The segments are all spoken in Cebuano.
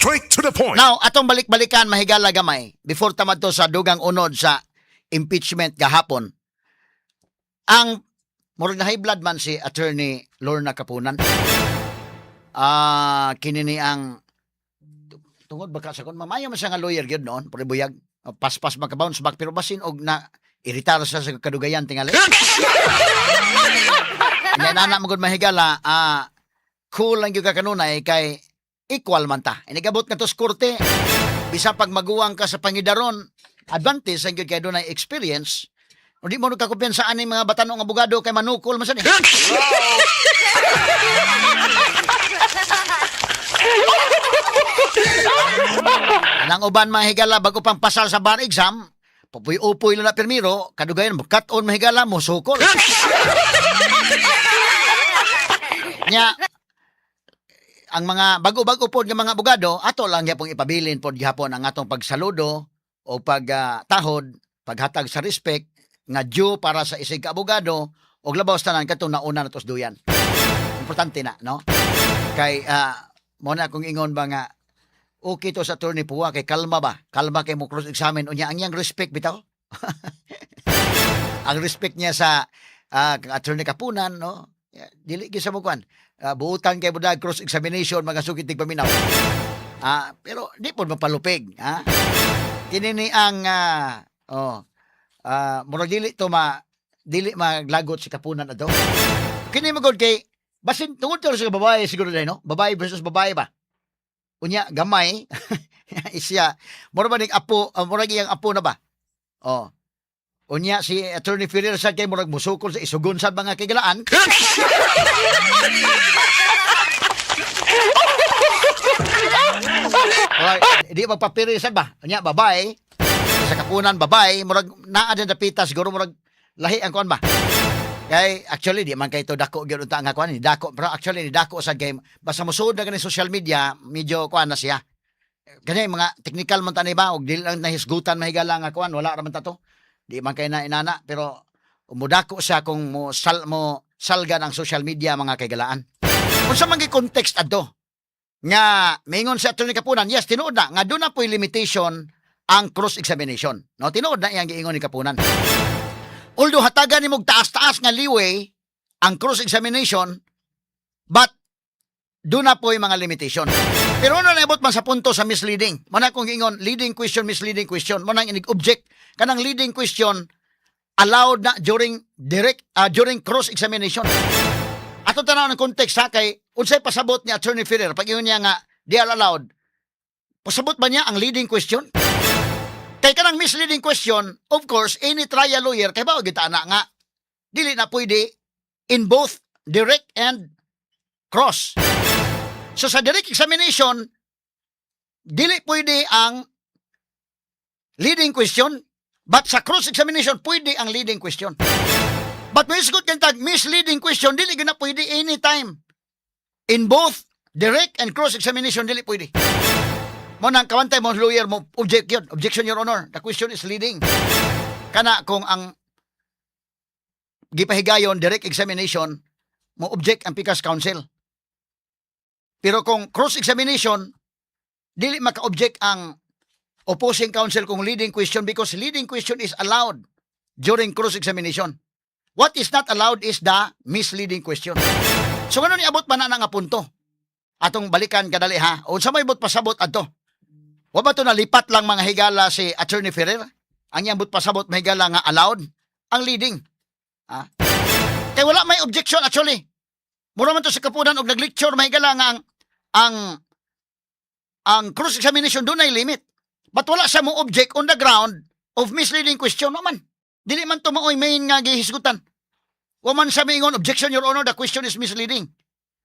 Straight to the point. Now, atong balik-balikan, mahigala gamay, before ta madto sa dugang unod sa impeachment gahapon. Ang murag na high blood man si Attorney Lorna Kapunan. Kini ni ang tungod baka sa kon mamayo man siya nga lawyer gyud noon, pero buyag paspas maka-bounce back, pero basin og na iritar siya sa kadugayan tingali. Nya nana mo gud, mahigala, cool lang gyud ka kanunay kay equal man ta. Inigabot nga to sa korte, bisa pag maguwang ka sa pangidaron, advantage ang gyud kay dunay experience. O di mo nagkakumpiyansaan ni mga batanong abogado kay manukol man sa ni. Anang uban, mga higala, bago pang pasal sa bar exam, pupuy-upoy lang na pirmiro, kadugayan, cut-on, mahigala, mo sukol. Nya, ang mga bago-bago pod nga mga abogado, ato lang gyapon ipabilin pod gihapon ang atong pagsaludo o pagtahod, paghatag sa respect nga due para sa isig ka abogado og labaw sa tanan katong nauna na duyan. Importante na, no? Kay mo na akong ingon ba nga okay to sa Attorney Pua kay kalma ba? Kalma kay mo cross examine unya ang iyang respect bitaw. Ang respect niya sa Attorney Kapunan, no? Dili gyud sa mo kuan. Buutan kay budag cross examination, mga sukit paminaw. Pero di pod mapalupig, ha? Kini ni ang oh murag dili to ma dili maglagot si Kapunan ato. Kini mo gud kay basin tungod to sa babae siguro dai, no? Babae versus babae ba? Unya gamay isya mura ba ning apo, murag iyang apo na ba? Oh. Unya si Attorney Ferrer sa kay murag musukol sa isugon sa mga kigalaan. Alright, di magpapiri sad ba? Unya babae sa Kapunan babae, murag naa din dapita siguro, murag lahi ang kuan ba? Kay actually di man kay to dako gyud unta nga kuan ni dako, pero actually ni dako sad kay basta mosuod na gani social media, medyo kuan na siya. Kani mga technical man tani ba og dili lang nahisgutan, mahigala, nga kuan, wala ra man ta to. Di man kay na inana, pero mudako siya kung mo salgan ang social media, mga kaigalaan. Unsa man gi context adto? Nga mingon si Attorney Kapunan, yes, tinuod na nga doon na po'y limitation ang cross examination. No, tinuod na iyang giingon ni Kapunan. Although hatagan nimo og taas-taas nga leeway ang cross examination, but doon na po'y mga limitation. Pero ano naibot man sa punto sa misleading? Mao na kung ingon, leading question, misleading question. Mao nang inig-object kanang leading question allowed na during direct during cross examination. Ato tanaw ng context ha, kay unsay pasabot ni Attorney Ferrer pag ingon niya nga di are allowed. Pasabot ba niya ang leading question? Kay kanang misleading question, of course, any trial lawyer kay ba gyud na nga dili na pwede in both direct and cross. So sa direct examination, dili pwede ang leading question, but sa cross examination pwede ang leading question. But may isgot kang tag misleading question, dili gyud na pwede anytime. In both direct and cross examination, dili pwede. Mao nang kawantay mo lawyer mo object yun. "Objection, Your Honor. The question is leading." Kana kung ang gipahigayon direct examination, mo object ang pikas counsel. Pero kung cross examination, dili maka-object ang opposing counsel kung leading question because leading question is allowed during cross examination. What is not allowed is the misleading question. So ano ni abot pa na nga punto? Atong balikan kadali ha. Unsa may but pasabot adto? Wa ba to nalipat lang, mga higala, si Attorney Ferrer? Ang iyang but pasabot, mahigala, nga allowed ang leading. Ha? Kay wala may objection actually. Mura man to sa Kapunan og nag-lecture, mahigala, nga ang cross examination dunay limit. But wala siya mo object on the ground of misleading question man. Dili man to maoy main nga gihisgutan. Wa man siya miingon, "Objection, Your Honor, the question is misleading."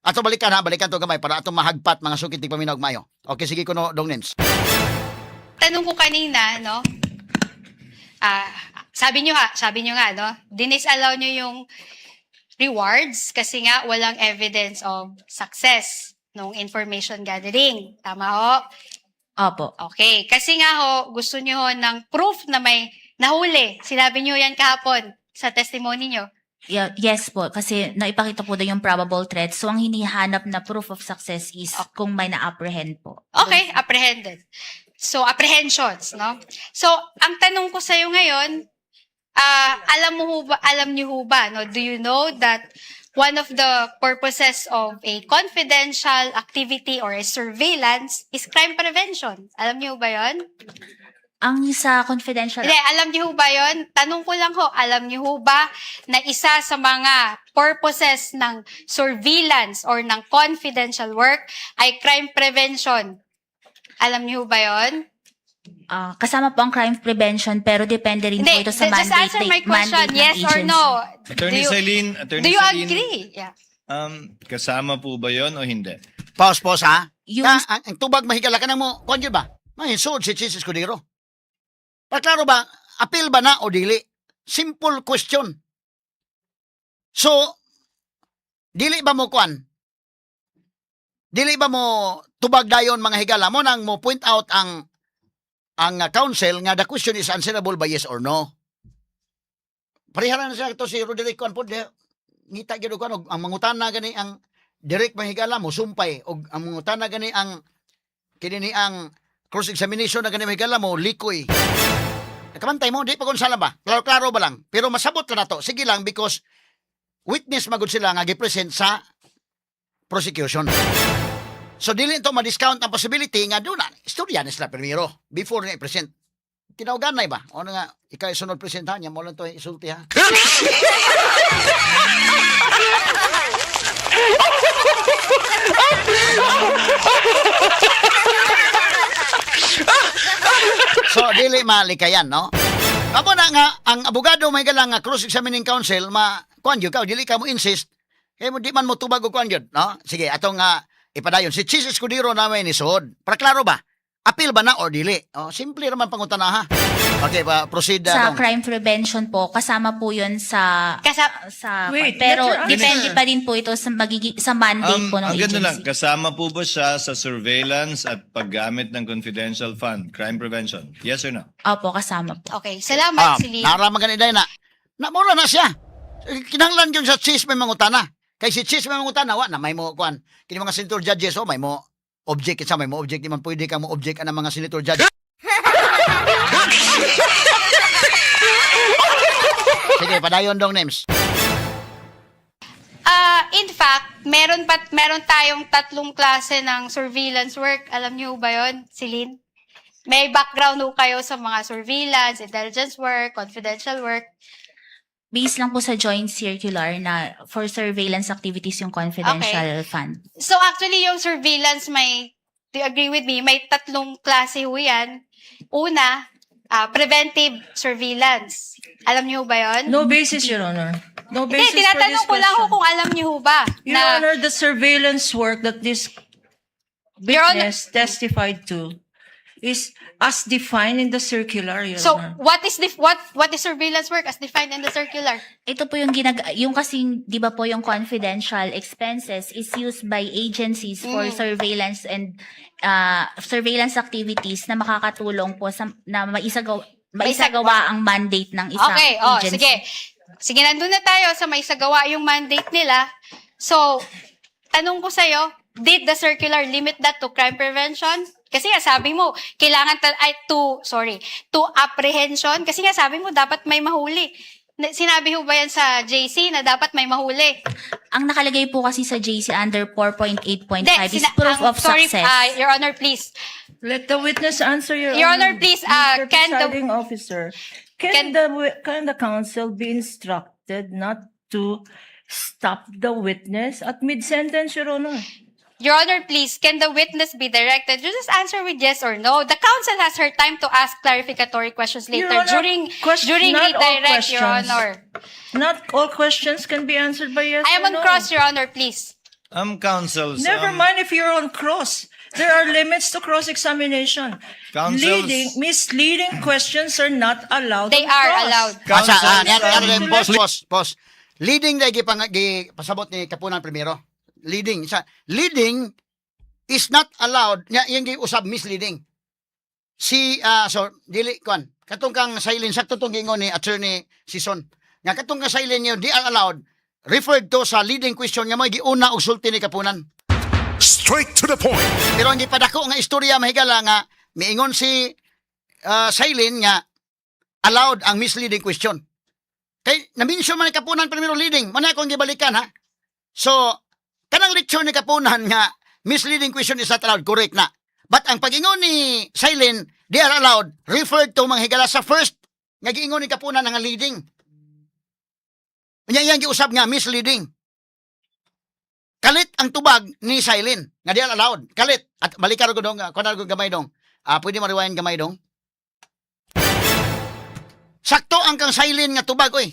Ato balikan ha, balikan to gamay para atong mahagpat, mga sukit paminaw mayo. Okay, sige kuno, Dong Nins. Tanong ko kanina, no? Sabi niyo nga, no? Dinisallow niyo yung rewards kasi nga walang evidence of success nung information gathering. Tama ho? Opo. Okay. Kasi nga ho, gusto niyo ho ng proof na may nahuli. Sinabi niyo yan kahapon sa testimony niyo. Yeah, yes po, kasi naipakita po doon yung probable threat. So, ang hinihanap na proof of success is kung may na-apprehend po. Okay, apprehended. So, apprehensions, no? So, ang tanong ko sa'yo ngayon, alam niyo ho ba, no? Do you know that one of the purposes of a confidential activity or a surveillance is crime prevention? Alam niyo ho ba 'yon? Ang sa confidential Hindi, alam niyo ho ba 'yon? Tanong ko lang ho, alam niyo ho ba na isa sa mga purposes ng surveillance or ng confidential work ay crime prevention? Alam niyo ho ba 'yon? Kasama po ang crime prevention, pero depende rin po Hindi, ito sa just mandate, answer my question. mandate ng Yes or agency. no? Attorney Celine, Attorney Do you Celine, agree? Yeah. Kasama po ba yon o hindi? Pause, pause ha. Yung Ka, ang tubag mahigala ka na mo, kuan yun ba? Mahinsod si Chis Escudero. Paklaro ba, appeal ba na o dili? Simple question. So, dili ba mo kuan? Dili ba mo tubag dayon, mga higala mo nang mo point out ang counsel nga the question is answerable by yes or no? Pareha na siya ito si Roderick kuan po, di, ngita gyud og kuan og ang mangutana gani ang direct, mga higala, mo sumpay og ang mangutana gani ang kini ni ang cross examination na gani, mga higala, mo likoy. Nakamantay mo, di pa kung ba? Klaro-klaro ba lang? Pero masabot ka na to. Sige lang, because witness magud sila nga gipresent sa prosecution. So dili ito ma-discount ang possibility nga doon na istorya na sila primero before na i-present. Tinawgan na ba? O nga, ikaw isunod present ha, niya mo lang to isulti ha. So dili malikayan, no? Amo na nga ang abogado may galang nga cross-examining counsel ma kuan gyud ka, dili ka mo insist kay mo di man mo tubag og kuan gyud, no? Sige, atong nga ipadayon si Chis Escudero na may nisod. Para klaro ba? Appeal ba na or dili? Oh, simple raman pangutana ha. Okay, pa proceed Sa dong. crime prevention po, kasama po yun sa sa Wait, pero let her answer. depende pa rin po ito sa magigi, sa mandate po ng Ang agency. ganda lang, kasama po ba siya sa surveillance at paggamit ng confidential fund, crime prevention? Yes or no? Opo, kasama po. Okay, salamat, Celine. Nara man gani na. Na mura na siya. Kinahanglan gyud sa Chis may mangutana. Kay si Chis may mangutana, wa na may mo kuan. Kini mga senator judges, oh, may mo object kinsa may mo object, di man pwede ka mo object ang mga senator judge. Sige, padayon dong names. In fact, meron tayong tatlong klase ng surveillance work. Alam niyo ba 'yon, Celine? May background ho kayo sa mga surveillance, intelligence work, confidential work? Based lang po sa joint circular na for surveillance activities yung confidential fund. So actually, yung surveillance may, do you agree with me, may tatlong klase ho yan. Una, preventive surveillance. Alam niyo ba 'yon? No basis, Your Honor. No Hindi, basis for this tinatanong ko lang ho question. kung alam niyo ho ba Your na Honor, the surveillance work that this Your Honor- witness testified to is as defined in the circular, Your So, Honor. what is surveillance work as defined in the circular? Ito po yung yung kasing, 'di ba po, yung confidential expenses is used by agencies for surveillance and surveillance activities na makakatulong po sa na maisagawa ang mandate ng isang Okay, oh, agency. sige. Sige, nandun na tayo sa may sagawa yung mandate nila. So, tanong ko sa'yo, did the circular limit that to crime prevention? Kasi nga sabi mo, kailangan ay, to, sorry, to apprehension. Kasi nga sabi mo, dapat may mahuli. Sinabi ho ba yan sa JC na dapat may mahuli? Ang nakalagay po kasi sa JC under 4.8.5 Hindi, is proof of sorry, success. Your Honor, please. Let the witness answer, Your Your Honor. Honor, please, Mr. Presiding Officer, can the counsel be instructed not to stop the witness at mid-sentence, Your Honor? Your Honor, please, can the witness be directed to just answer with yes or no? The counsel has her time to ask clarificatory questions Your later Honor, during during not all redirect, Your questions. Honor. Not all questions can be answered by yes I am or on no. cross, Your Honor, please. Counsels, Never mind if you're on cross. There are limits to cross-examination. Counsels- Misleading questions are not allowed They on are cross. allowed. Asa, Counsels, yan, yan, yan, pause, please- pause, pause. Leading na pasabot ni Kapunan primero. Leading. Sa, leading is not allowed. Nya, yung giusab misleading. Si, so, dili, kuan, katong kang silent, sakto tong giingon ni Attorney Sison. Nga katong kang silent niyo, di are allowed, referred to sa leading question nga may giuna og sulti ni Kapunan. Straight to the point. Pero ang gipadako nga istorya, mahigala, nga miingon si Sailin nga allowed ang misleading question. Kay na-mention man ni Kapunan primero leading, man akong gibalikan ha. So kanang lecture ni Kapunan nga misleading question is not allowed, correct na. But ang pag-ingon ni Sailin, they are allowed, referred to, mga higala, sa first nga giingon ni Kapunan nga leading. Unya iyang giusab nga misleading. Kalit ang tubag ni Sailin nga di allowed. Kalit. At balikan ko dong, kuan ko gamay dong. Ah, pwede ma-rewind gamay dong. Sakto ang kang Sailin nga tubag oy.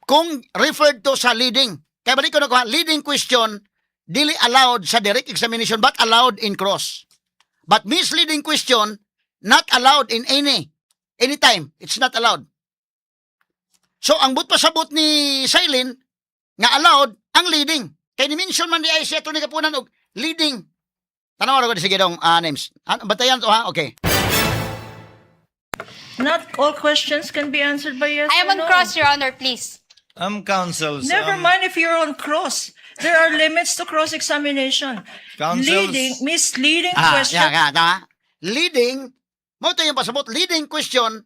Kung referred to sa leading. Kaya balik ko na ko ha, leading question dili allowed sa direct examination but allowed in cross. But misleading question not allowed in anytime. It's not allowed. So ang buot pasabot ni Sailin nga allowed ang leading. Kay ni-mention man di ay si Atty. Kapunan og leading. Tanaw ra ko sige dong, names. Ah, batayan to ha. Okay. Not all questions can be answered by yes I am or on no. cross, Your Honor, please. Counsels, Never mind if you're on cross. There are limits to cross-examination. Counsels- Leading, misleading Ah, questions yeah, yeah, tama. Leading, mao to yung pasabot, leading question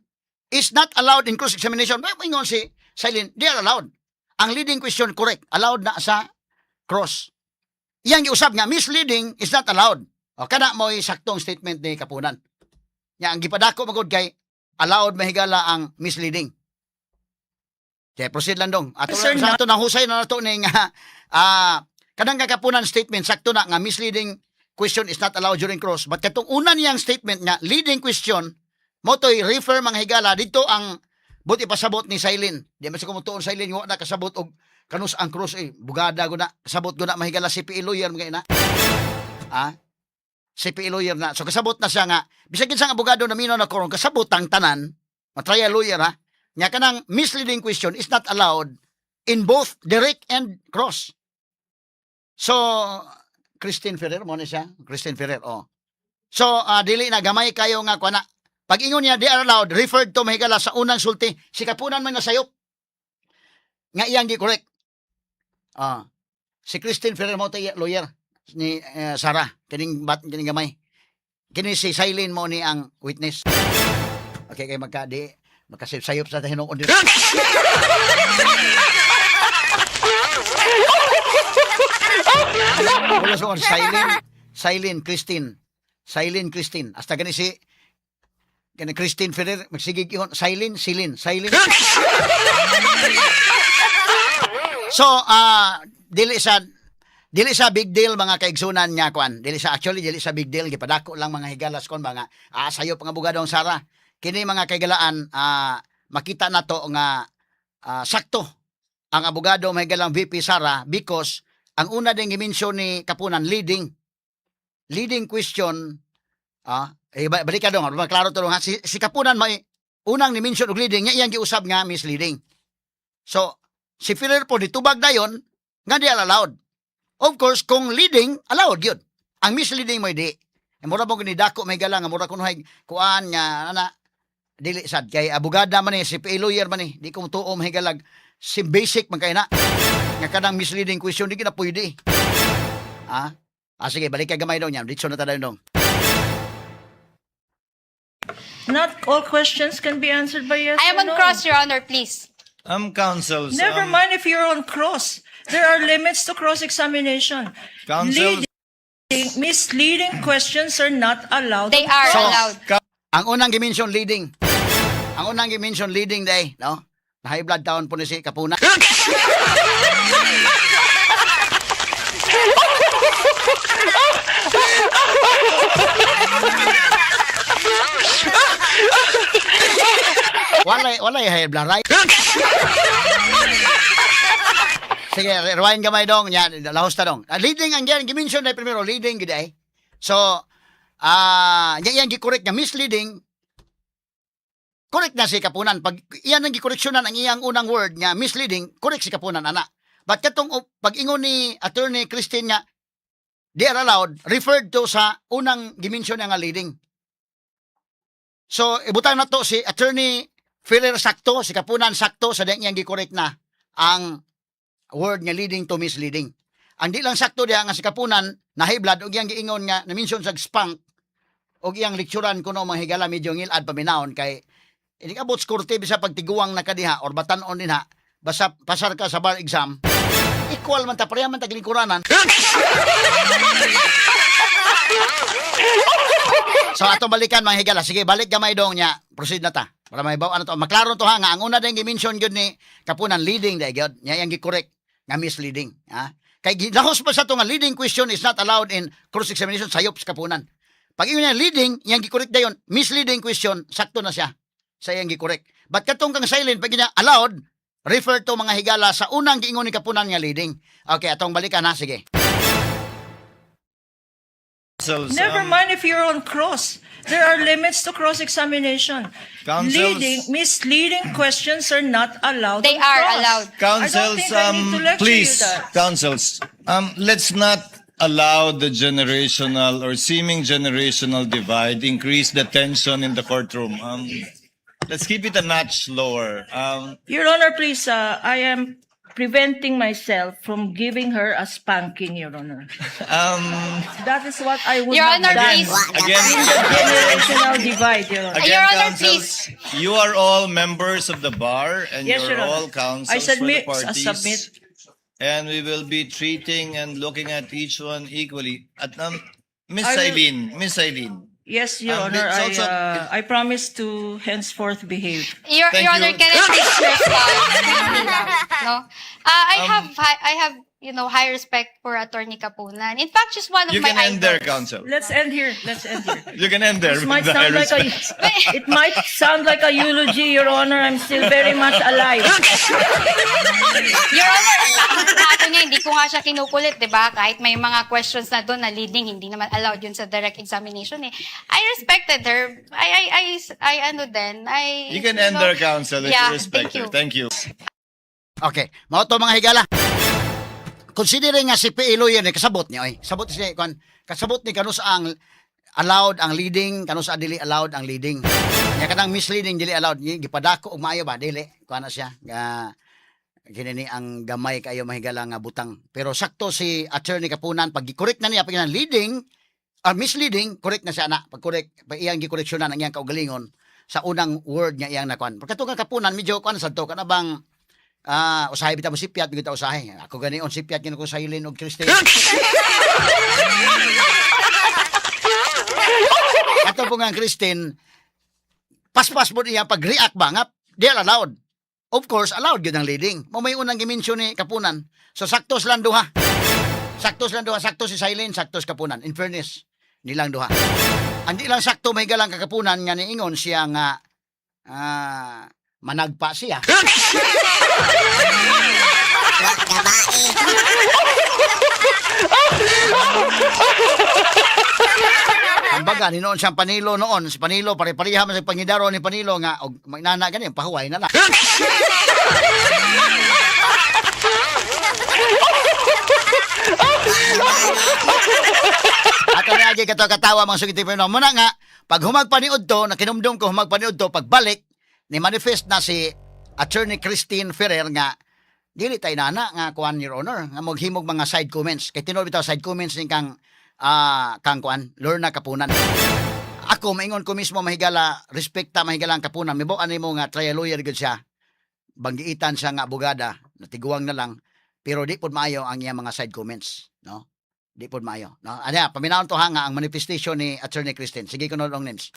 is not allowed in cross-examination. May ingon si Sailin, they are allowed. Ang leading question, correct. Allowed na sa cross. Iyang giusab nga, misleading is not allowed. O, kana mo'y saktong statement ni Kapunan. Nya, ang gipadako magod kay allowed, mahigala, ang misleading. Kaya proceed lang dong. Ato Sir, sa ato nahusay na nato ning kanang Kapunan statement sakto na nga misleading question is not allowed during cross. But katong una niyang statement nga leading question mo to'y refer, mga higala, dito ang buot ipasabot ni Sailin. Di man sa kumutuon Sailin wa na kasabot og kanus ang cross eh. Bugada go na, kasabot go na, mahigala, CPA lawyer mga ina. Ah? CPA lawyer na. So kasabot na siya nga bisag kinsang abogado na minaw na karon kasabot ang tanan, matraya lawyer ha. Nya kanang misleading question is not allowed in both direct and cross. So Christine Ferrer mo ni siya, Christine Ferrer, oh. So dili na gamay kayo nga kuana. Pag ingon niya they are allowed, referred to, mahigala, sa unang sulti, si Kapunan man nasayop nga iyang gi correct. Ah. Si Christine Ferrer mo tay lawyer ni Sarah kining bat kining gamay. Kini si Sailin mo ni ang witness. Okay kay magka di makasayop sa hinuon dito. Wala sa Sailin, Sailin Christine. Sailin Christine. Hasta gani si gani Christine Ferrer magsigig ihon Sailin, Silin, Sailin. So, dili sa big deal, mga kaigsunan, nga kwan. Dili sa actually dili sa big deal, gipadako lang, mga higalas, kon mga sayo pang abogado ang Sara. Kini, mga kaigalaan, makita nato nga sakto ang abogado, mga higalang VP Sara, because ang una ding gi-mention ni Kapunan leading leading question eh, balik ka dong, klaro to dong, ha? Si Kapunan may unang ni-mention og leading nga iyang giusab nga misleading. So si Ferrer po ditubag dayon nga di allowed. Of course, kung leading, allowed yun. Ang misleading mo di. Eh, mura mo dako may galang, mura kuno kuan nga ana dili sad kay abogada man ni si PA lawyer man ni, di ko tuo mahigalag si basic man kay na nga kanang misleading question di gina pwede. Ah? Ah, sige, balik kay gamay dong yan. Ditso na tayo dong. Not all questions can be answered by yes I am or on no. cross, Your Honor, please. Counsels, Never mind if you're on cross. There are limits to cross-examination. Counsels, Leading, misleading questions are not allowed. They on are cross. allowed. Ang unang gi-mention leading. Ang unang gi-mention leading day, no? Na high blood taon po ni si Kapuna. Walay, walay high blood, right? Sige, rewind gamay dong. Yan, lahos ta dong. Ah, leading ang yan, gi-mention na primero, leading gid ay. So, yan yan gi-correct nga misleading. Correct na si Kapunan. Pag iyan ang gikoreksyonan ang iyang unang word nga misleading, correct si Kapunan ana. But katong pag-ingon ni Attorney Christine nga they are allowed, referred to sa unang gi-mention niya nga leading. So, ibutang na to si Attorney Ferrer sakto, si Kapunan sakto sa dahil niyang gi-correct na ang word nga leading to misleading. Ang di lang sakto diha nga si Kapunan nahiblad og iyang giingon nga na-mention sa spank og iyang lekturan kuno, mga higala, medyo ngilad paminawon kay inig abot sa korte, bisa pagtiguang na ka diha or batan-on dinha, basta pasar ka sa bar exam, equal man ta, pareha man ta lingkuranan. So ato balikan, mga higala. Sige, balik gamay dong niya. Proceed na ta. Para may ano to. Maklaro to ha nga ang una din gi-mention gyud ni Kapunan, leading dai gyud. Nya iyang gi-correct nga misleading, ha? Kay gilahos pa sa to nga leading question is not allowed in cross examination, sayop sa Kapunan. Pag ingon niya leading, iyang gi-correct dayon, misleading question, sakto na siya sa iyang gi-correct. But katong kang silent pag niya allowed, refer to, mga higala, sa unang giingon ni Kapunan nga leading. Okay, atong balikan ha, sige. Counsels, Never mind if you're on cross. There are limits to cross-examination. Counsels- Leading, misleading questions are not allowed They on are cross. allowed. I don't Counsels, think I need to lecture please, you that. Counsels, let's not allow the generational or seeming generational divide increase the tension in the courtroom. Let's keep it a notch lower. Your Honor, please, I am preventing myself from giving her a spanking, Your Honor. That is what I would Your have Honor, done. please. Again, Generational divide, Your Honor. again, Your Honor, counsels, you are all members of the bar and Yes, you're Your Honor. all counsels I submit, for the I parties. submit. And we will be treating and looking at each one equally. At Miss Eileen, Miss Eileen, Yes, Your Honor, it's I promise to henceforth behave. Thank Your Honor, you. can I please respond? Quickly lang, no? I have high respect for Attorney Kapunan. In fact, she's one of You my can end there, idols. counsel. Let's end here. Let's end here. You can end there This with might the high sound like a, respect. It might sound like a eulogy, Your Honor. I'm still very much alive. Your Honor, ako niya, hindi ko nga siya kinukulit, di ba? Kahit may mga questions na doon na leading, hindi naman allowed yun sa direct examination eh. I respected her. I ano din, I... You can end there, counsel, if Yeah, you respect thank you. her. Thank you. Okay, mao to, mga higala. Considering nga si PA lawyer ni kasabot niya oy. Sabot siya kuan, kasabot ni kanus ang allowed ang leading, kanus ang dili allowed ang leading. Nya kanang misleading dili allowed, gipadako og maayo ba dili kuan na siya nga kini ni ang gamay kayo, mahigala, nga butang. Pero sakto si Attorney Kapunan pag gi-correct na niya pag ang leading or misleading, correct na siya na. Pag correct, pag iyang gikoreksyonan ang iyang kaugalingon sa unang word nga iyang nakuan. Pagkato nga Kapunan medyo kuan sad to kana bang usahay bitaw mo sipyat, bitaw usahay. Ako gani on sipyat kini ko sa Eileen og Christine. Ato po nga ang Christine, paspas mo niya pag-react ba nga, di allowed. Of course, allowed yun ang leading. Mo may unang gimension ni Kapunan. So sakto silang duha. Sakto silang duha, sakto si Silene, sakto si Kapunan. In fairness, nilang duha. Ang di lang sakto may galang kakapunan nga niingon siya nga managpa siya. Wa babae. Kumbaga, ni noon siyang Panilo noon, si Panilo, pare-pareha man sa pangidaro ni Panilo nga, og magnana gani, pahuway na lang. Ato na agi kato katawa, mga sugiti pa. Muna nga, pag humagpaniod to, nakinumdum ko humagpaniod to, pagbalik, ni manifest na si Attorney Christine Ferrer nga, dili tay nana nga kuan, Your Honor, nga maghimog mga side comments kay tinuod bitaw side comments ni kang kuan Lorna Kapunan. Ako maingon ko mismo, mahigala, respekta mahigala ang Kapunan, mibo ani mo nga trial lawyer gud siya, banggiitan siya nga abogada natiguang na lang, pero di pud maayo ang iyang mga side comments, no? Di pud maayo, no? Anya paminawon to ha nga ang manifestation ni Attorney Christine. Sige kuno long names.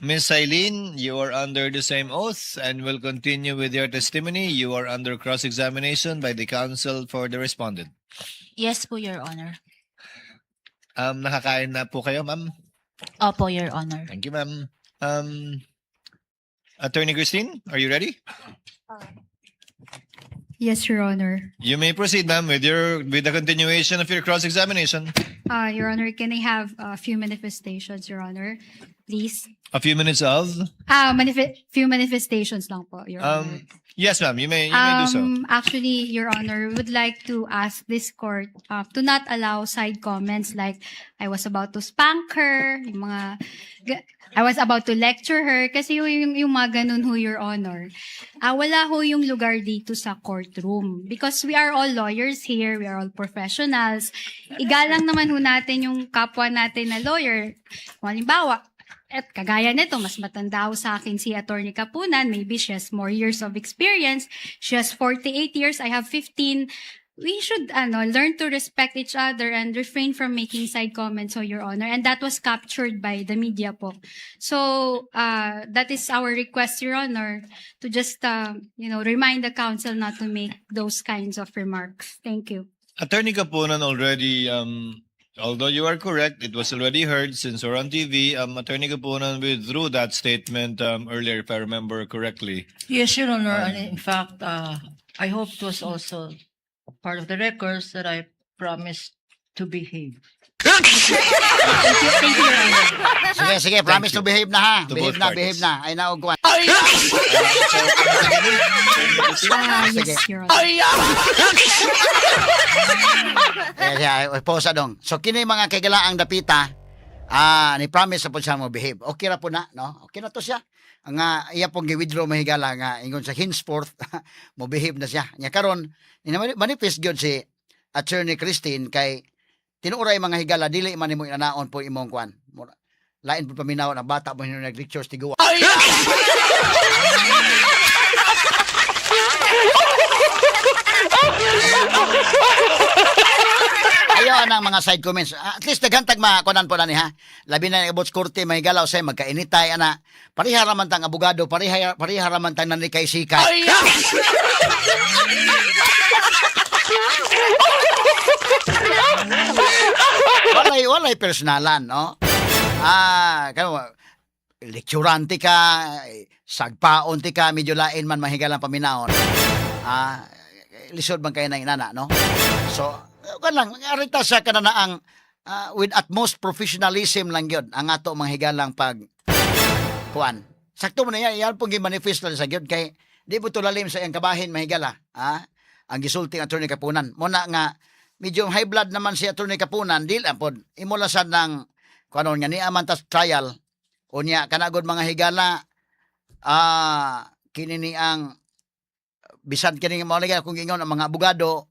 Miss Eileen, you are under the same oath and will continue with your testimony. You are under cross-examination by the counsel for the respondent. Yes po, Your Honor. Nakakain na po kayo, ma'am? Opo, Your Honor. Thank you, ma'am. Attorney Christine, are you ready? Yes, Your Honor. You may proceed, ma'am, with the continuation of your cross-examination. Your Honor, can I have a few manifestations, Your Honor? please? A few minutes of? Few manifestations lang po, Your Honor. Yes, ma'am. You may do so. Actually, Your Honor, we would like to ask this court to not allow side comments like "I was about to spank her," yung mga "I was about to lecture her," kasi yung mga ganun ho, Your Honor. Wala ho yung lugar dito sa courtroom because we are all lawyers here, we are all professionals. Igalang naman ho natin yung kapwa natin na lawyer. Kung halimbawa, at kagaya nito, mas matanda ho sa akin si Attorney Kapunan. Maybe she has more years of experience. She has 48 years. I have 15. We should learn to respect each other and refrain from making side comments, so, Your Honor. And that was captured by the media po. So, that is our request, Your Honor, to just remind the counsel not to make those kinds of remarks. Thank you. Attorney Kapunan already, although you are correct, it was already heard since we're on TV. Attorney Kapunan withdrew that statement earlier, if I remember correctly. Yes, Your Honor. And in fact, I hope it was also part of the records that I promised to behave. Thank you, thank you, Your Honor. Sige, sige, promise you. to behave na ha. To Behave both na, parties. behave na. Ay na og kuan. Sige. Yes, Your Honor. Eh, siya, ay, pause dong. So kini mga kagalaang dapita, ni promise sa po siya mo behave. Okay ra po na, no? Okay na to siya. Ang iya pong gi-withdraw, mahigala, nga ingon sa henceforth mo behave na siya. Nya karon ni manifest gyud si Attorney Christine kay tinuoray, mga higala, dili man nimo inanaon po imong kuan. Lain po paminaw ang bata mo nag lectures tiguan. Ayaw ang mga side comments. At least daghang tag makunan po na ni ha. Labi na abot sa korte, may galaw say magkainitay ana. Pareha ra man tang abogado, pareha pareha ra man tang nanikay sikay. Walay personalan, no? Kano lecturante ka, eh, sagpaon ti ka, medyo lain man mahigalang paminawon. Lisod man kayo ng inana, no? So, kan lang, arita sa kananaang with utmost professionalism lang yun ang ato mga higalang pag kuan. Sakto mo na yan, yan pong gi-manifest lang sa gyud kay di mo tulalim sa iyang kabahin, mahigala. Ang gisulti ang Attorney Kapunan. Muna nga medyo high blood naman si Attorney Kapunan, dil pod imo lang sad ng kuanon nga niya man tas trial. Unya kanagod, mga higala, kini ni ang bisan kini nga mao lagi akong giingon ang mga abogado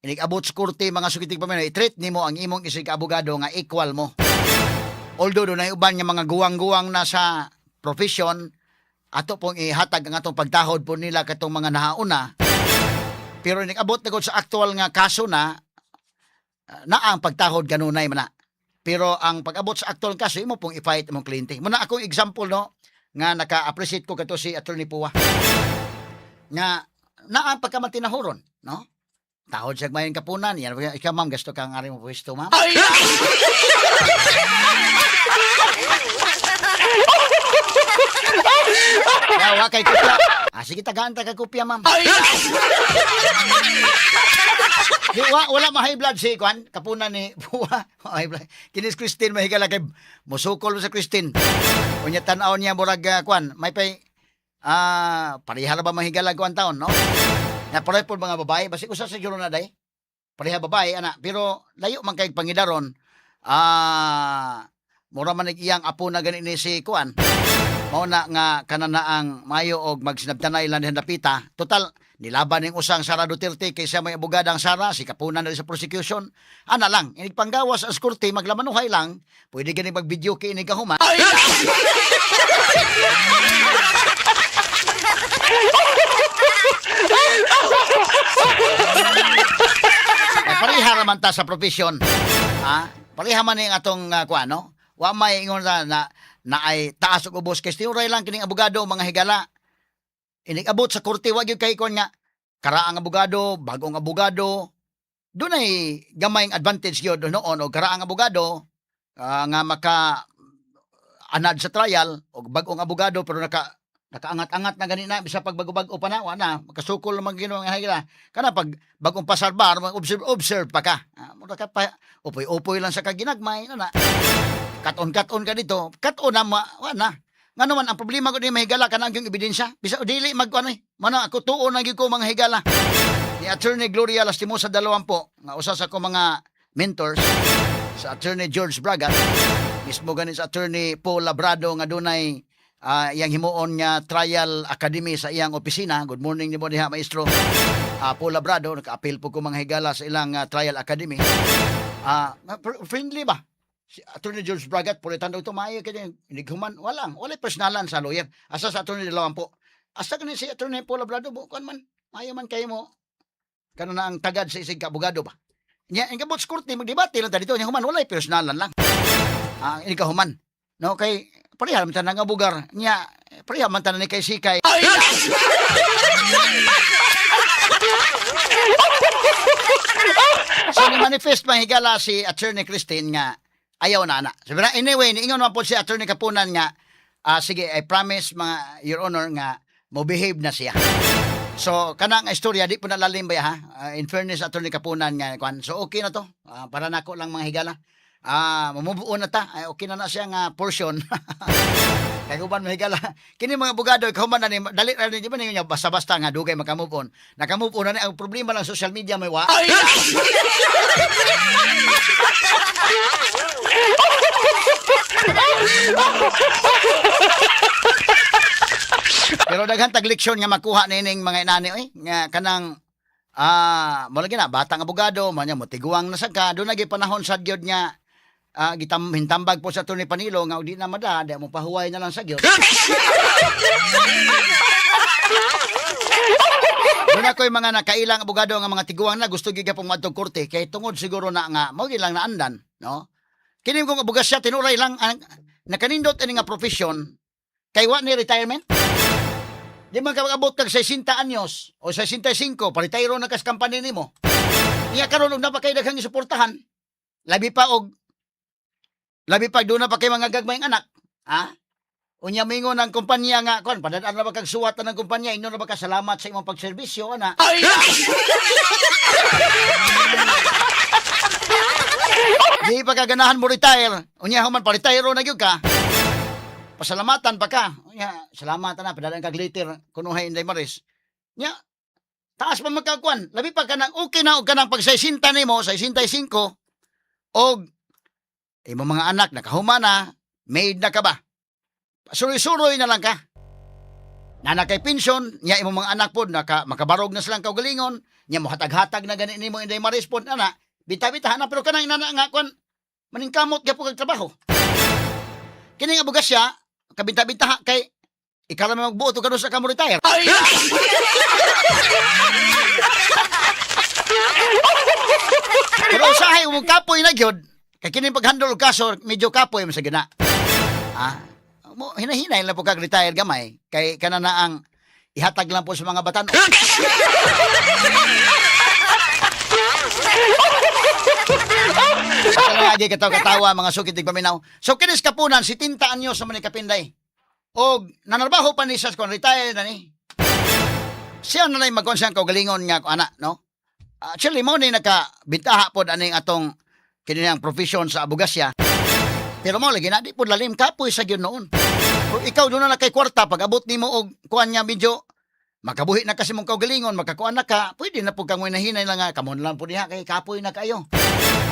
inig abot sa korte, mga sugitig paminaw, i-treat nimo ang imong isig abogado nga equal mo. Although dunay uban nga mga guwang-guwang na sa profession, ato pong ihatag ang atong pagtahod po nila katong mga nahauna, pero inig abot na gud sa actual nga kaso na na ang pagtahod kanunay man na, pero ang pag-abot sa actual kaso, imo pong i-fight imong kliyente muna. Akong example, no, nga naka-appreciate ko kato si Attorney Pua nga naa ang pagkamatinahuron, no? Tahod siya mayon kapunan yan. Ikaw, ma'am, gusto kang ari mo pwesto, ma'am. Yawa kay kopya. Sige, tagaan ta kay kopya, ma'am. Di, wala ma high blood si Kwan, kapunan ni Pua. High blood. Kinis Christine mahigala kay musukol mo sa Christine. Unya tan-aw niya murag kwan, may pay pareha ra ba mahigala kuan taon, no? Na pareha po mga babae, basi usa sa na day. Pareha babae ana, pero layo man kay pangidaron. Mura man iyang apo na gani ni si kuan. Mao na nga kananaang mayo og magsinabtanay lang dihan dapita. Total nilaban ning usang Sara Duterte kaysa may abogada ang Sara, si Kapunan na rin sa prosecution. Ana lang, inig panggawas as korte maglamanuhay lang, pwede gani mag-video kay inig kahuman. Ay, pareha raman ta sa profession. Ha? Pareha man ning atong kuan, no? Wa may ingon na, na na ay taas ug ubos kay tinuray lang kining abogado, mga higala. Inig abot sa korte wa gyud kay kuan nga karaang abogado, bagong abogado. Dunay gamayng advantage gyud noon og karaang abogado nga maka anad sa trial og bag-ong abogado pero nakaangat-angat na gani na bisa pag bago-bag-o pa na wa na makasukol man Ginoo nga higala kana pag bagong pasar bar, observe observe pa ka. Mura ka pa upoy-upoy lang sa kaginagmay na na. Katon-katon ka dito, katon na ma, wa na. Nga naman ang problema ko ni mahigala kanang yung ebidensya. Bisa dili mag ano eh. Mana ako tuon na gyud ko mga higala. Ni Attorney Gloria Lastimosa Dalawampo, nga usa sa ko mga mentors sa Attorney George Braga, mismo gani sa Attorney Paul Labrado nga dunay iyang himuon nga trial academy sa iyang opisina. Good morning nimo diha, maestro. Paul Labrado, naka-appeal po ko mga higala sa ilang trial academy. Friendly ba? Si Attorney George Bragat, pulitan daw ito, maayo kaya inighuman, walang, walay personalan sa lawyer. Asa sa Attorney Dalawampo. Asa kani si Attorney Paul Labrado, bukan man, maayo man kayo mo, kano na ang tagad sa isig abogado ba? Nya, ang kabot sa korte, magdebate lang ta dito, nya human, walay personalan lang. Ini ka human. No, kay, pareha man tanan nga bugar. Nya, pareha man tanan ni kay Sikay. So, ni manifest mahigala si Attorney Christine nga ayaw na ana. So, pero anyway, niingon man po si Attorney Kapunan nga sige, I promise mga Your Honor nga mo behave na siya. So, kanang istorya di po nalalim ba ya, ha? In fairness Attorney Kapunan nga kwan. So, okay na to. Para nako lang mga higala. Mamove on na ta. Ay, okay na na siya nga portion. Kay uban mga higala. Kini mga abogado ikaw man na ni dali ra ni di ba ninyo basta-basta nga dugay maka-move on. Naka-move on na ni ang problema lang social media may wa. Pero daghan tag leksyon nga makuha nining mga inani oy nga kanang mo lagi na batang abogado man nya motiguang na sad ka doon lagi panahon sad gyud nga gitam hintambag po sa Atty. Panilo nga og di na mada di mo pahuway na lang sa gyud. Doon ako'y mga nakailang abogado nga mga tiguang na gusto gyud pong moadtong korte kay tungod siguro na nga mao gyud lang naandan, no? Kini kong abogasya tinuray lang ang nakanindot ini nga profession kay wa ni retirement. Di man ka mag-abot kag 60 anyos o 65, paretiro na kas company nimo. Niya karon og napa kay daghang gisuportahan. Labi pa og labi pa doon na pa kay mga gagmayng anak. Ha? Unya mingon ang kumpanya nga kon padad-an na ba kag suwat na ng kumpanya ingon na ba ka salamat sa imong pagserbisyo ana. Di pa ka ganahan mo retire. Unya human pa-retire na gyud ka. Pasalamatan pa ka. Unya, salamat na padadaan kag liter kunuhay Inday Maris. Nya, taas pa magkakuan. Labi pa kanang okay na og kanang pag 60 nimo, 65 og imong mga anak nakahuma na, maid na ka ba? Suroy-suroy na lang ka. Nana kay pensyon, nya imong mga anak pod naka makabarog na silang kaugalingon, nya mohatag-hatag na gani nimo Inday Maris pod ana. Bita-bita na pero kanang inana nga kuan maningkamot gyapon kag trabaho. Kini nga bugasya, kabinta-binta kay ikaw lang may magbuot og kanus sa ka mo retire. Pero usahay mo kapoy na gyud. Kay kini pag-handle og kaso medyo kapoy man sa gina. Mo hinahinay lang po kag retire gamay kay kana na ang ihatag lang po sa mga batan. Sa lagi kataw katawa mga sukit paminaw. So kinis kapunan si tinta anyo sa mga kapinday. Og nanarbaho pa ni sa kon retire na ni. Siya na lang magkon siyang kaugalingon nga ko ana no. Actually mo ni nakabintaha pod aning atong kiniyang profession sa abogasya. Pero mo lagi na di pod lalim kapoy sa gyud noon. Kung ikaw doon na kay kwarta pag abot nimo og kuan nga medyo makabuhi na kasi mong kaugalingon, makakuan na ka, pwede na pud kang hinahinay lang nga kamon lang pud diha kay kapoy na kayo.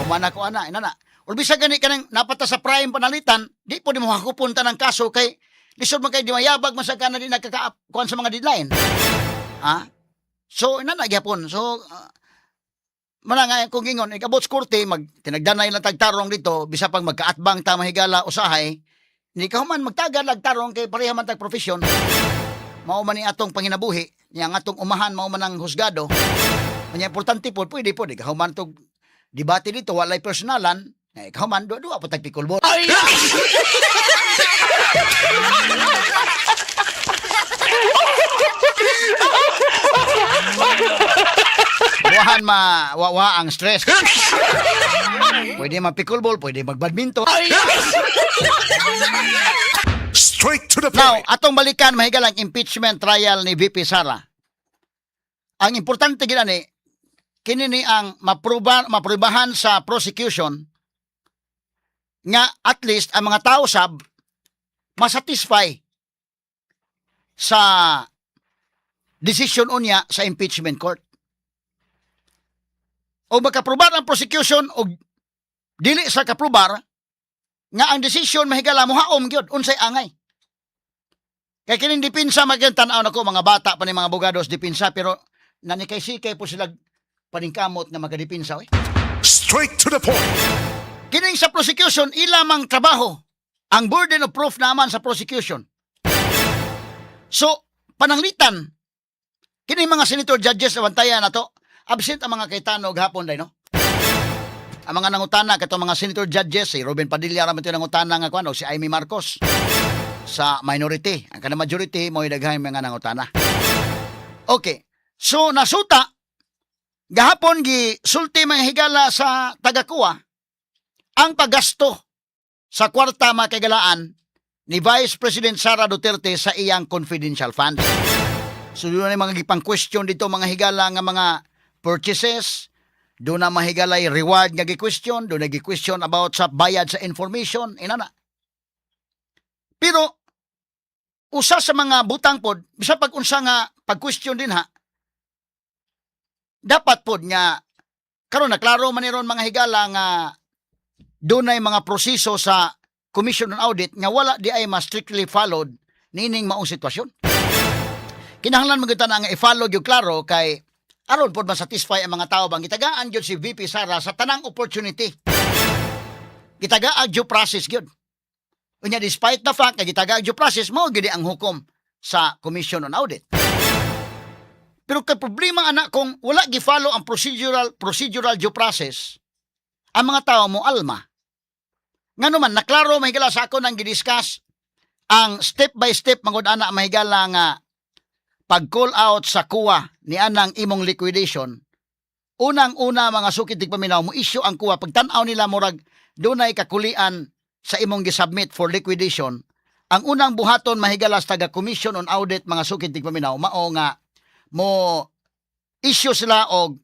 Humana ko ana, inana. Or bisag gani kanang napata sa prime panalitan, di po di mo hakupon ng kaso kay lisod man kay di mayabag man sa kana di nagkakakuan sa mga deadline. Ha? So inana gyapon. So mana nga kung ingon ikabot sa korte mag tinagdanay lang tagtarong dito bisa pag magkaatbang ta mahigala usahay hindi ka human magtagal tarong kay pareha man tag profesyon mao man ni atong panginabuhi nya ang atong umahan mao man ang husgado. Nya importante po pwede po di ka human tog debate dito walay personalan eh kahuman duwa duwa po tag pickleball. Wahan ma wawa ang stress. Pwede mag pickleball, pwede mag badminton. Straight to the Now, point. atong balikan mahigal ang impeachment trial ni VP Sara. Ang importante gid ani kini ni ang mapruba maprubahan sa prosecution Nga at least ang mga tao sab masatisfy sa decision unya sa impeachment court. O makaprobar ang prosecution o dili sa kaprobar nga ang decision, mahigala, mohaom gyud unsay angay. Kay kining depensa, maging tan-aw nako, mga bata pa ni mga abogados depensa, pero nanikay-sikay po sila paningkamot nga magadepensa oy. Straight to the point. Kining sa prosecution, ilamang trabaho. Ang burden of proof naman sa prosecution. So, pananglitan, kining mga senator judges na bantayan na to, absent ang mga Cayetano hapon day, no? Ang mga nangutana, kato mga senator judges, si Robin Padilla raman ito nangutana nga kuan, o si Imee Marcos sa minority. Ang kanang majority, mo daghay mga nangutana. Okay. So, nasuta, gahapon gi sulti, mga higala, sa taga-COA ang paggasto sa kwarta, mga kahigalaan, ni Vice President Sara Duterte sa iyang confidential funds. So doon na yung mga gipang question dito, mga higala, nga mga purchases, doon na, mga higala, reward nga gi-question, doon na gi-question about sa bayad sa information, inana. Pero usa sa mga butang pod, bisa pag unsa nga pag-question din ha, dapat pod nga karon na klaro man ni ron, mga higala, nga dunay mga proseso sa Commission on Audit nga wala di ay mas strictly followed niining maong sitwasyon. Kinahanglan man gyud ta nga i-follow gyud klaro kay aron pod masatisfy ang mga tao bang gitagaan gyud si VP Sara sa tanang opportunity. Gitagaan due process gyud. Unya, despite the fact nga gitagaan due process, mao gyud ang hukom sa Commission on Audit. Pero kay problema ana kung wala gi-follow ang procedural due process, ang mga tao mo alma. Nga naman, naklaro, mahigala, sa ako nang gidiscuss ang step by step mangod ana, mahigala, nga pag call out sa COA ni anang imong liquidation. Unang-una, mga sukit tigpaminaw, mo issue ang COA pagtan-aw nila murag dunay kakulian sa imong gisubmit for liquidation. Ang unang buhaton, mahigala, sa taga Commission on Audit, mga sukit tigpaminaw, mao nga mo issue sila og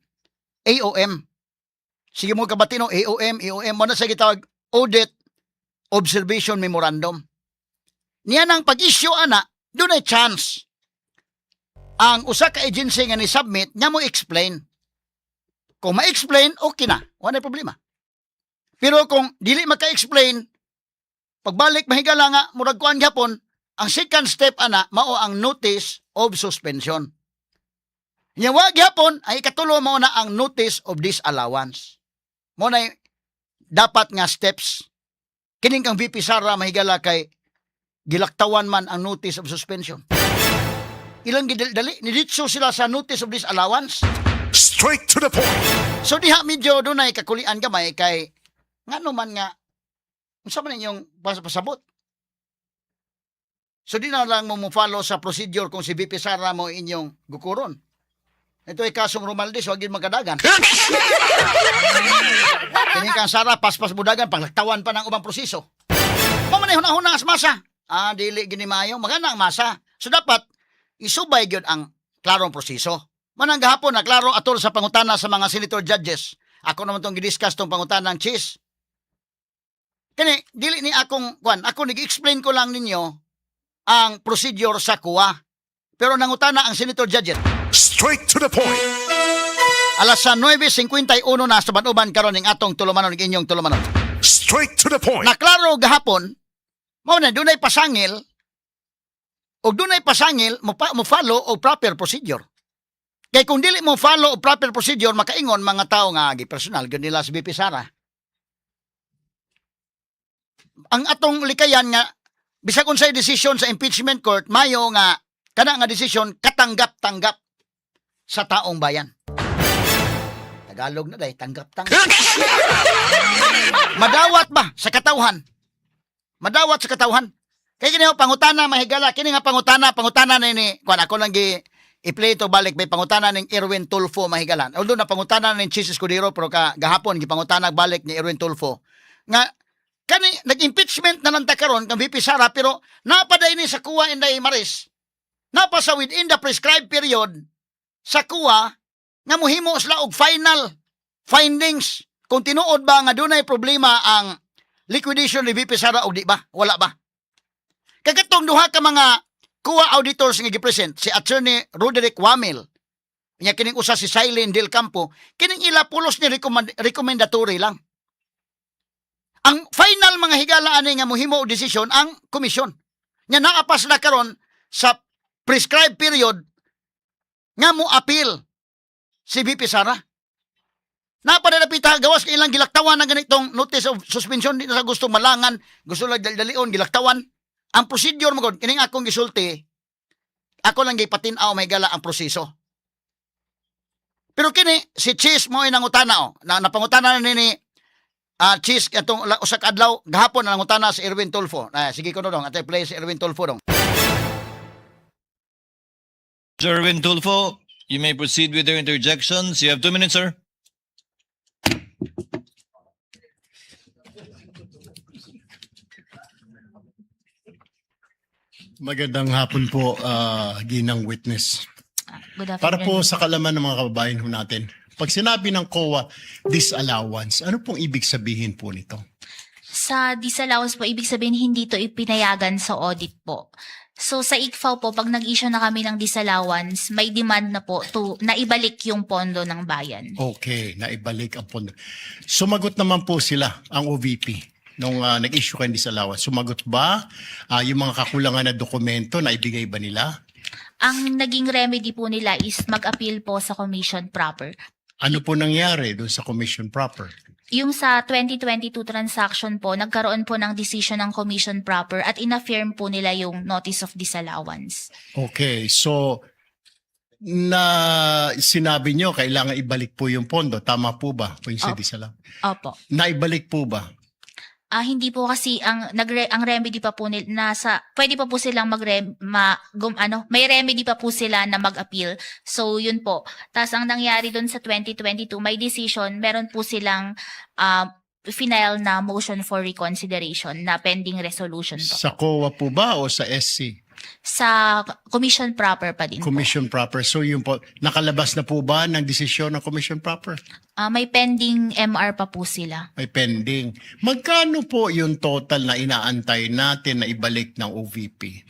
AOM. Sige mo kabati no, AOM, AOM mo na sa gitawag Audit Observation Memorandum. Niya nang pag-issue ana, dunay chance ang usa ka agency nga ni-submit nga mo explain. Kung ma-explain, okay na. Wala problema. Pero kung dili maka-explain, pagbalik, mahigala, nga murag kuan gyapon, ang second step ana mao ang notice of suspension. Nya wa gyapon ay ikatulo mao na ang notice of disallowance. Mo na dapat nga steps. Kining kang VP Sara, mahigala, kay gilaktawan man ang notice of suspension. Ilang gidali niditso sila sa notice of disallowance. Straight to the point. So diha medyo dunay kakulian gamay kay ngano man nga unsa man inyong pasabot. So di na lang mo mo-follow sa procedure kung si VP Sara mo inyong gukuron. Ito ay kasong Romualdez, wag yun magkadagan. Kini kang Sara, paspas budagan, panglaktawan pa ng ubang proseso. Mao man huna-huna as masa. Ah, dili gini maayo, magana ang masa. So dapat isubay gyud ang klarong proseso. Manang gahapon na klaro atol sa pangutana sa mga senator judges. Ako naman tong gidiscuss tong pangutana ng Chiz. Kani dili ni akong kuan, ako nag-explain ko lang ninyo ang procedure sa COA. Pero nangutana ang senator judges. Straight to the point. Alas sa 9:51 na sa uban karon ning atong tulumanon ning inyong tulumanon. Straight to the point. Naklaro gahapon, mao na dunay pasangil og dunay pasangil mo follow og proper procedure. Kay kung dili mo follow og proper procedure, makaingon mga tao nga gi personal gyud nila si VP Sara. Ang atong likayan nga bisag unsay decision sa impeachment court, mayo nga kana nga desisyon katanggap-tanggap sa taong bayan. Tagalog na day, tanggap-tanggap. Madawat ba sa katawhan? Madawat sa katawhan. Kay kini ho, pangutana, mahigala, kini nga pangutana, pangutana na ni kuan ako lang gi i-play to balik may pangutana ning Erwin Tulfo, mahigala. Although na pangutana ning Chiz Escudero, pero ka gahapon gipangutana balik ni Erwin Tulfo. Nga kani nag-impeachment na lang ta karon kang VP Sara, pero napaday ni sa COA, Inday Maris. Napa sa within the prescribed period sa COA nga muhimo sila og final findings kung tinuod ba nga dunay problema ang liquidation ni VP Sara og di ba? Wala ba? Kay katong duha ka mga COA auditors nga gi-present, si Attorney Roderick Wamil nya kining usa si Silene Del Campo, kining ila pulos ni recommendatory lang. Ang final, mga higala, ani nga mohimo og desisyon ang komisyon. Nya naa pa sila karon sa prescribed period nga mo appeal si VP Sara. Napadalapita gawas kay ilang gilaktawan ng ganitong notice of suspension, di na sa gusto malangan, gusto lang daldalion gilaktawan. Ang procedure mo gud kining akong gisulti, ako lang gipatin-aw, may gala, ang proseso. Pero kini si Chis mo ay nangutana oh. Na napangutana na ni Chis atong usa ka adlaw gahapon na nangutana si Erwin Tulfo. Na sige ko no dong, atay play si Erwin Tulfo dong. Erwin Tulfo, you may proceed with your interjections. You have 2 minutes, sir. Magandang hapon po, Ginang Witness. Good afternoon. Para po sa kalaman ng mga kababayan ho natin, pag sinabi ng COA disallowance, ano pong ibig sabihin po nito? Sa disallowance po, ibig sabihin hindi to ipinayagan sa audit po. So sa ICFAO po, pag nag-issue na kami ng disallowance, may demand na po to na ibalik yung pondo ng bayan. Okay, naibalik ang pondo. Sumagot naman po sila, ang OVP, nung nag-issue kayo ng disallowance. Sumagot ba yung mga kakulangan na dokumento, naibigay ba nila? Ang naging remedy po nila is mag-appeal po sa commission proper. Ano po nangyari doon sa commission proper? Yung sa 2022 transaction po, nagkaroon po ng decision ng commission proper at inaffirm po nila yung notice of disallowance. Okay, so na sinabi nyo kailangan ibalik po yung pondo. Tama po ba? Po yung sa Opo. disallowance? Opo. Naibalik po ba? Ah, hindi po kasi ang remedy pa po nila nasa pwede pa po silang magre ma, gum, ano, may remedy pa po sila na mag-appeal. So yun po. Tapos ang nangyari doon sa 2022, may decision, meron po silang final na motion for reconsideration na pending resolution po. Sa COA po ba o sa SC? Sa commission proper pa din po. Commission proper. So yun po, nakalabas na po ba ng desisyon ng commission proper? Ah, may pending MR pa po sila. May pending. Magkano po yung total na inaantay natin na ibalik ng OVP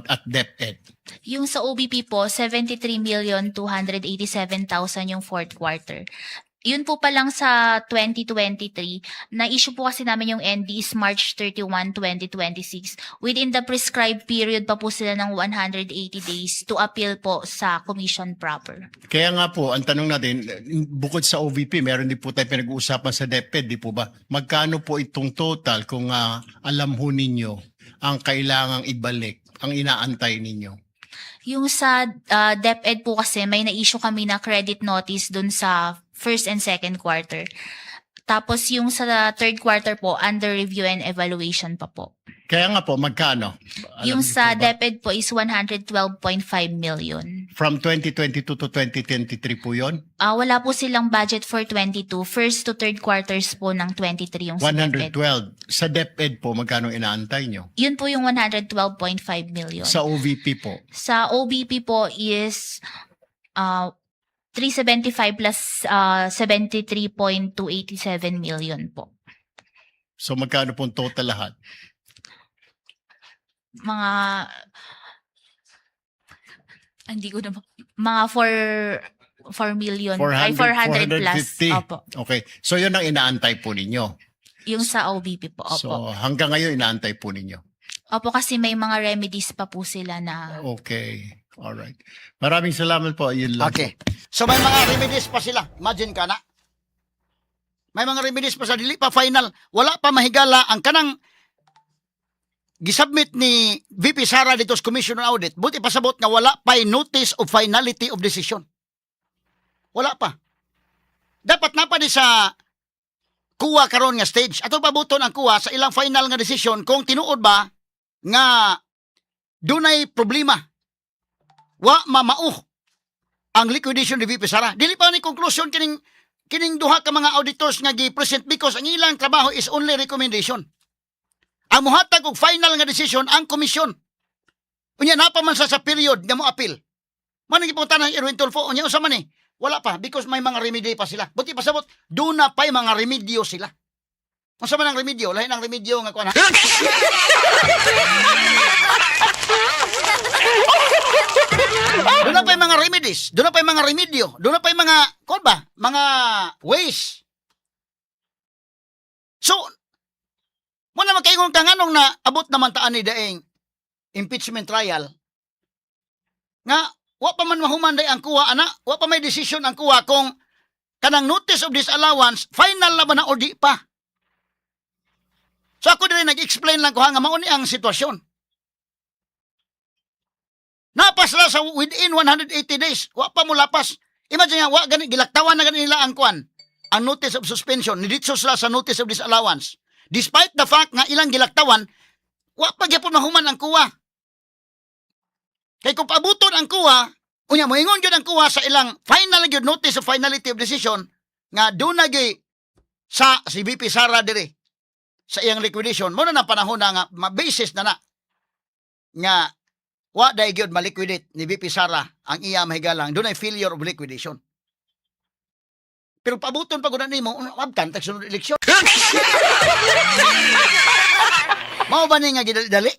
at DepEd? Yung sa OVP po, 73,287,000 yung fourth quarter. Yun po pa lang sa 2023, na-issue po kasi namin yung ND is March 31, 2026. Within the prescribed period pa po sila ng 180 days to appeal po sa commission proper. Kaya nga po, ang tanong natin, bukod sa OVP, meron din po tayo pinag-uusapan sa DepEd, di po ba? Magkano po itong total kung alam ho ninyo ang kailangang ibalik, ang inaantay ninyo? Yung sa DepEd po kasi may na-issue kami na credit notice dun sa first and second quarter. Tapos yung sa third quarter po, under review and evaluation pa po. Kaya nga po, magkano? Alam Yung niyo sa po ba? DepEd po is 112.5 million. From 2022 to 2023 po yon? Ah, wala po silang budget for 22. First to third quarters po ng 23 yung sa DepEd. 112. Sa DepEd po, magkano inaantay nyo? Yun po yung 112.5 million. Sa OVP po, Sa OVP po is 375 plus 73.287 million po. So magkano pong total lahat? Mga hindi ko na mga 4 million ay 400 plus. 450. Opo. Okay. So yun ang inaantay po ninyo. Yung sa OVP po. Opo. So hanggang ngayon inaantay po ninyo. Opo, kasi may mga remedies pa po sila na Okay. All right. Maraming salamat po. Yun lang. Okay. So may mga remedies pa sila. Imagine ka na. May mga remedies pa sa dili pa final. Wala pa, mahigala, ang kanang gisubmit ni VP Sara dito sa Commission on Audit. Buti pasabot nga wala pa notice of finality of decision. Wala pa. Dapat na pa ni sa COA karon nga stage. Ato pabuton ang COA sa ilang final nga decision kung tinuod ba nga dunay problema. Wa mamao ang liquidation ni VP Sara. Dili pa ni conclusion kining kining duha ka mga auditors nga gi-present because ang ilang trabaho is only recommendation. Ang muhatag og final nga decision ang komisyon. Unya napa man sa period nga mo appeal. Man ang gipunta ng Erwin Tulfo, unya unsa man eh? Wala pa because may mga remedy pa sila. Buti pasabot, duna pa'y mga remedyo sila. Unsa man ang remedyo? Lahi ng remedyo nga kuan ha? Doon na pa yung mga remedies. Doon na pa yung mga remedyo. Doon na pa yung mga, kuan ba? Mga ways. So, mo na makaingon ka nganong na abot naman taan ni daing impeachment trial nga wa pa man mahuman day ang kuha ana, wa pa may decision ang kuha kung kanang notice of disallowance final na ba na o di pa. So ako diri nag-explain lang ko ha, nga mao ni ang sitwasyon. Napas la sa within 180 days, wa pa mo lapas. Imagine nga wa gani gilaktawan na gani nila ang kuan, ang notice of suspension, niditso sila sa notice of disallowance. Despite the fact nga ilang gilaktawan, wa pa gyapon mahuman ang kuha. Kay kung paabuton ang kuha, unya moingon gyud ang kuha sa ilang final gyud notice of finality of decision nga duna gyud sa si VP Sara diri sa iyang liquidation mo na na panahon na nga ma-basis na na nga wa dai gyud ma-liquidate ni VP Sara ang iya mahigalang dunay failure of liquidation. Pero paabuton pa gud na nimo, abtan tag sunod eleksyon. Mao ba ni nga gidali?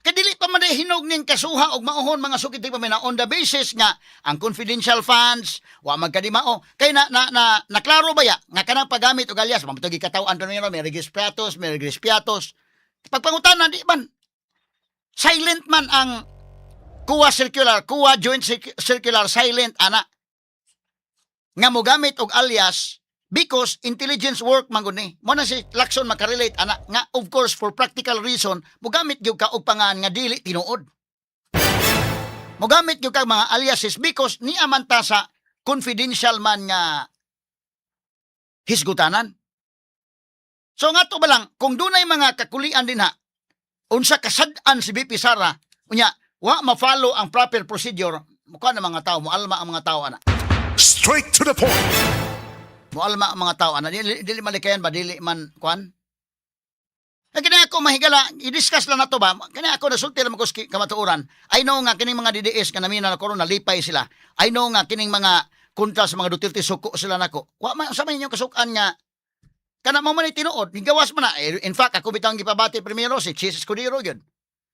Kadili pa man day hinog ning kasuha og mauhon mga sukit pa na on the basis nga ang confidential funds wa magkadimao kay na na na naklaro ba ya nga kanang paggamit og alias mamto gikataw-an pa nila may registratos, may registratos, pagpangutana di man silent man ang kuha circular, kuha joint circular, silent ana nga mogamit og alias because intelligence work man gud ni mo na si Lacson makarelate ana nga of course for practical reason mogamit gyud ka og pangan nga dili tinuod, mogamit gyud ka mga aliases because niya man ta sa confidential man nga hisgutanan. So nga to ba lang kung dunay mga kakulian din ha unsa kasad-an si BP Sara, unya wa ma-follow ang proper procedure, mukha na mga tao moalma ang mga tao ana. Straight to the point. Moalma ang mga tao ana, dili, dili malikayan ba, dili man kuan. Kaya kini ako mahigala, i-discuss lang nato ba? Kini ako nasulti lang ko sa kamatuoran. I know nga kining mga DDS nga namina na corona lipay sila. I know nga kining mga kontra sa mga Duterte suko sila nako. Wa man sa man inyong kasukan nga kana mo man tinuod, gigawas man na. Eh, in fact, ako bitang gipabati primero si Chis Escudero gyud.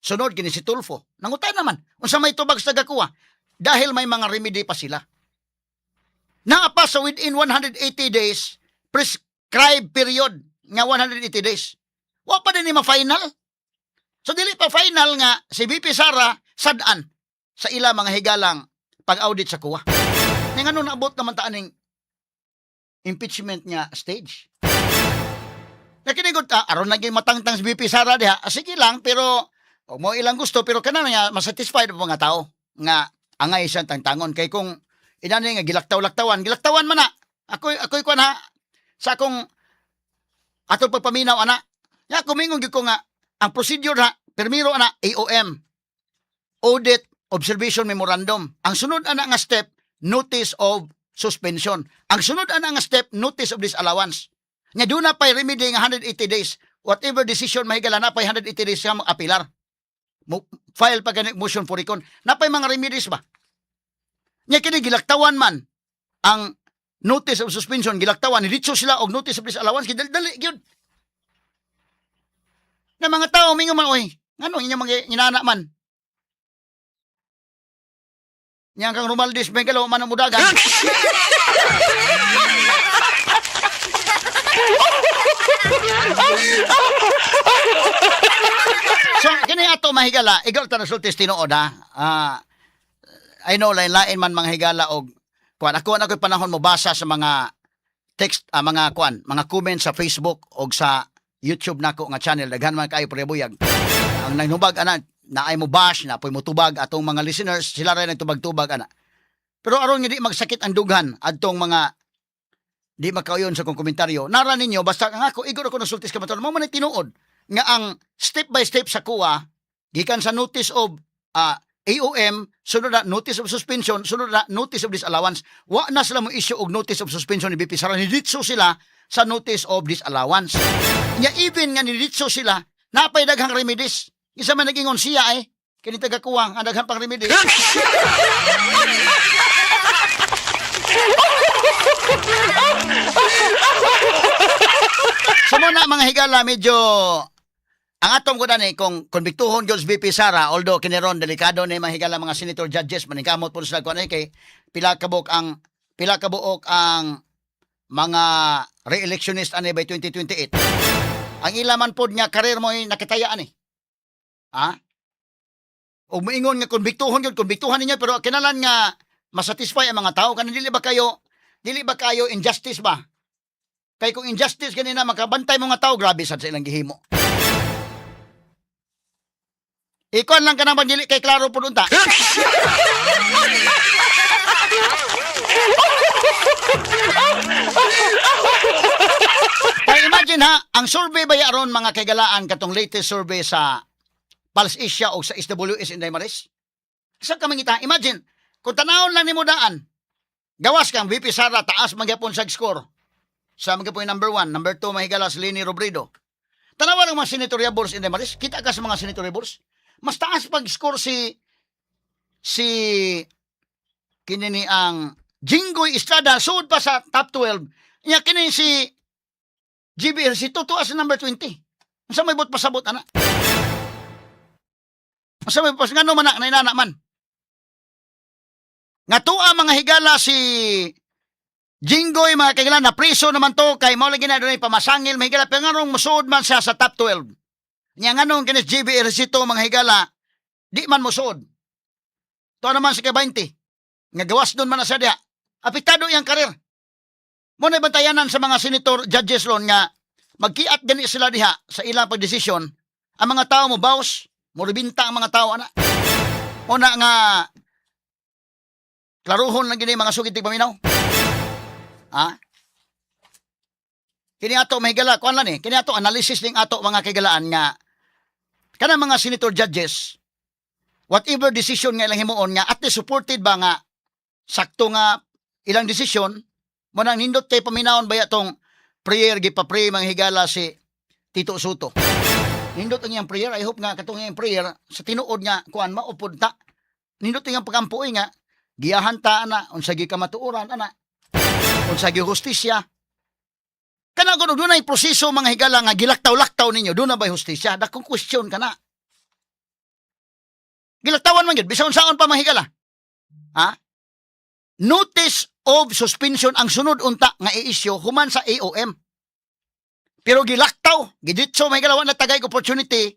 Sunod kini si Tulfo. Nangutan naman unsa may tubag sa tagakuha dahil may mga remedy pa sila. Naa pa sa within 180 days prescribed period nga 180 days. Wa pa din ni ma-final. So dili pa final nga si VP Sara sad-an sa ila mga higalang pag-audit sa kuha. Nga ngano naabot naman ta aning impeachment nga stage. Nakinigod ta aron naging matangtang si VP Sara diha. Ah, sige lang pero o mo ilang gusto pero kana nga masatisfied ang mga tao nga angay siyang tangtangon kay kung inani nga gilaktaw-laktawan, gilaktawan man na. Ako'y kuan ha sa akong atong pagpaminaw ana. Ya kumingon gyud ko nga ang procedure ha, primero ana AOM. Audit Observation Memorandum. Ang sunod ana nga step, notice of suspension. Ang sunod ana nga step, notice of disallowance. Nga duna pay remedy nga 180 days. Whatever decision mahigala na pay 180 days siya mo apilar. Mo file pa gani motion for recon. Napay mga remedies ba? Nya kini gilaktawan man ang notice of suspension, gilaktawan niditso sila og notice of disallowance, gidali gyud. Na mga tao mingon man, oy, ngano inyong mga inana man? Nya kang Romaldes Bengalo man ang mudagan. So kini ato mahigala, igal ta nasultis tinuod ha. Ah, I know lain-lain man mga higala og kuan. Ako na ko'y panahon mo basa sa mga text, mga kuan, mga comments sa Facebook og sa YouTube nako nga channel. Daghan man kayo prebuyag. Ang nagnubag ana, naay mo bash, na poy mo tubag atong mga listeners, sila rin nagtubag-tubag ana. Pero aron nga di magsakit ang dughan adtong mga di makauyon sa kong komentaryo. Nara ninyo basta ang ako igor ako nasultis kamatuoran mo man ay tinuod nga ang step by step sa kuha gikan sa notice of AOM, sunod na notice of suspension, sunod na notice of disallowance. Wa na sila mo issue og notice of suspension ni BP Sara. Niditso sila sa notice of disallowance. Nya even nga niditso sila, napay daghang remedies. Isa man nagingon siya eh. Kini taga kuwang ang daghang pang remedies. mga higala, medyo ang atom ko dani kung konbiktuhon gyud si VP Sara, although kini ron delikado ni mga higala, mga senator judges maningkamot po sila kuan kay pila ka buok ang mga re-electionist ani by 2028. Ang ila man pod nga career mo ay nakitayaan eh. Ha? O moingon nga konbiktuhon gyud, konbiktuhan ninyo, pero kinalan nga masatisfy ang mga tao kanang dili ba kayo injustice ba? Kay kung injustice ganina makabantay mo nga tao, grabe sad sa ilang gihimo. Ikuan lang ka nang dili kay klaro pud unta. Kaya imagine ha, ang survey ba aron mga kaigalaan, katong latest survey sa Pulse Asia o sa SWS Inday Maris? Sa kamangita, imagine, kung tanawon lang nimo daan, gawas kang VP Sara, taas magyapon sa score. Sa magyapon yung number 1, number 2 mahigala si Leni Robredo. Tanawa lang mga senatoriables, Inday Maris, kita ka sa mga senatoriables, mas taas pag score si kini ni ang Jinggoy Estrada, sud pa sa top 12. Nya kini si GBR si Toto as number 20. Unsa may buot pasabot ana? Unsa may pas ngano man na nainana man? Nga tuwa mga higala si Jinggoy, mga kagala, na preso naman to kay mao lagi na dunay pamasangil, mga higala, pero nganong musuod man siya sa top 12. Nya nganong kinis GB Ejercito, mga higala, di man musuod. To naman si kay 20. Nga gawas doon man na siya diha. Apektado iyang karir. Mo na bantayanan sa mga senator judges ron nga magkiat gani sila diha sa ilang pagdesisyon, ang mga tao mo baws, mo rebinta ang mga tao ana. Una nga klaruhon lang gini mga sugid tigpaminaw. Ha? Kini ato mahigala kuan lang eh. Kini ato analysis ning ato mga kaigalaan nga kanang mga senator judges, whatever decision nga ilang himuon nga at least supported ba nga sakto nga ilang desisyon. Mo nang nindot kay paminawon ba tong prayer, gipa-pray mga higala si Tito Sotto. Nindot ang iyang prayer. I hope nga katong iyang prayer sa tinuod nga kuan maupod ta. Nindot ang iyang pagampuoy nga giyahan ta ana unsa gi kamatuoran ana unsa gi hustisya. Kana kuno dunay proseso mga higala nga gilaktaw-laktaw ninyo, doon na ba hustisya? Dakong question kana. Gilaktawan man gyud bisan unsaon pa, mga higala. Ha? Notice of suspension ang sunod unta nga i-issue human sa AOM. Pero gilaktaw, giditso may galawan na tagay opportunity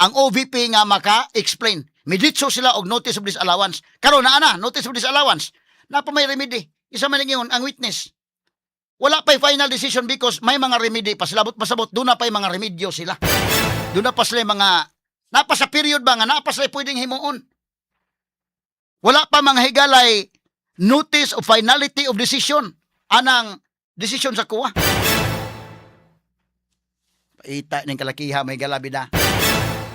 ang OVP nga maka-explain. Miditso sila og notice of disallowance. Karon naa na notice of disallowance. Napa may remedy. Isa man lang yun, ang witness. Wala pa'y final decision because may mga remedy pa sila. Pasabot, doon na pa'y mga remedyo sila. Doon na pa sila mga, napa sa period ba nga, napa sila pwedeng himuon. Wala pa mga higalay notice of finality of decision anang decision sa COA. Paita ning kalakiha may galabi na.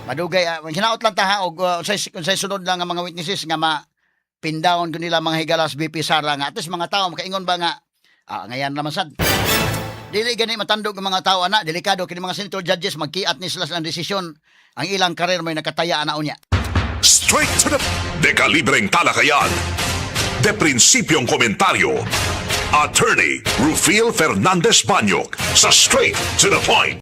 Madugay, hinaot lang ta ha og unsay sunod lang ang mga witnesses nga ma pin down ko nila mga higala sa VP Sara nga at least mga tao makaingon ba nga ngayan naman sad. Dili gani matandog ang mga tao ana, delikado kini mga senator judges magkiat ni sila sa desisyon, ang ilang karir may nakataya ana unya. Straight to the Dekalibreng talakayan. De prinsipyong komentaryo. Attorney Rufil Fernandez Banyok sa Straight to the Point.